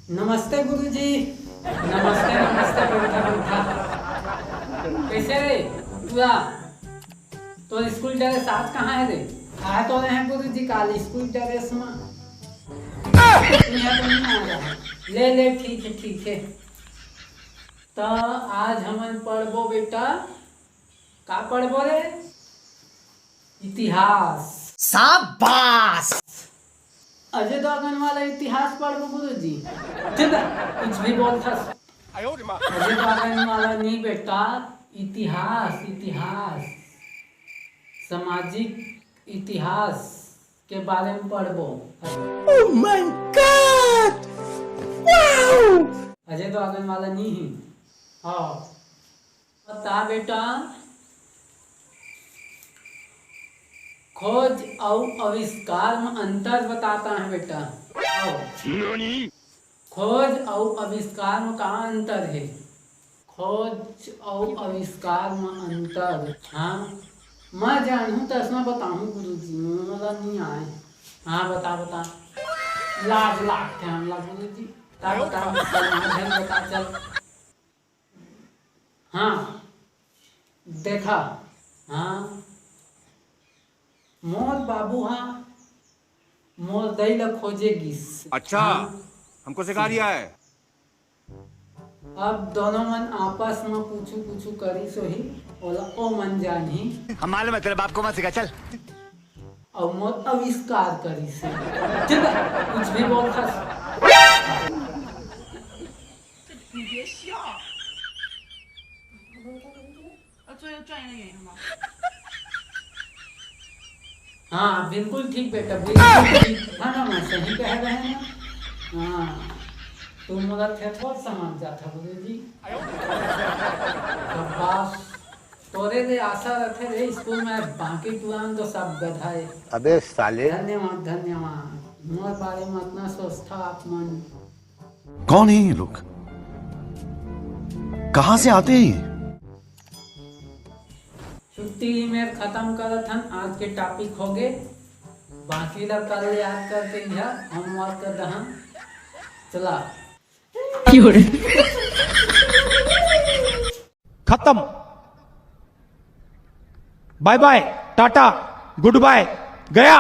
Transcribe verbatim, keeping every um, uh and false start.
नमस्ते गुरुजी। नमस्ते, नमस्ते, बैठा, बैठा। कैसे रे? पूरा तोर स्कूल ड्रेस आज कहाँ हे रे? आए तो रहे गुरुजी काल स्कूल ड्रेस में। तू यहाँ तो नहीं आया। ले, ले, ठीक है, ठीक है। तो आज हमन पढ़बो बेटा, का पढ़बो रे? इतिहास। शाबाश। अजय देवगन वाला इतिहास पढ़बो गुरुजी। ठीक है, कुछ भी बोलथस। अजय देवगन वाला नहीं बेटा, इतिहास, इतिहास, सामाजिक इतिहास के बारे में पढ़बो। Oh my God! Wow! Ajay Devgan वाला नहीं है। हाँ। बता बेटा, खोज अउ आविष्कार में अंतर बताता है बेटा। आओ। खोज अउ आविष्कार में का अंतर है? खोज अउ आविष्कार में अंतर, हाँ, मैं जानहूँ त अइसना बताहूँ गुरुजी, मोला नहीं आए। हाँ, बता, बता। लाज लागथे हमला गुरुजी। बता, बता, बता, बता, चल। हाँ, देखा, हाँ, मोर बाबू हा मोर दई ला खोजे गिस। अच्छा, हाँ, हमको सिखा रिया है। अब दोनों मन आपस में कुछु कुछु करिस होही, ओला ओ मन जानही। हम मालूम है, तेरे बाप को मत सिखा, चल। अउ मोर आविष्कार करिस हे। ठीक है, कुछ भी बोल सकस। हाँ, बिल्कुल ठीक बेटा, बिल्कुल ठीक। हाँ ना, मैं सही कह रहे हैं। हाँ, तुम मोला थेथोर समझ जाथा गुरुजी। शाबाश। तोरे ले आशा रथे रे स्कूल में, बाकी टूरा मन तो सब गधा हे। अबे साले। धन्यवाद, धन्यवाद। मोर बारे में अतना सोचथा आप मन। कौन है ये लोग? कहाँ से आते हैं ये? छुट्टी ईमेल खत्म करत हन, आज के टॉपिक हो गे। बाकी ला कल याद करके लिहा, होमवर्क कर दहन। चला। खत्म। बाय बाय, टाटा, गुड बाय, गया।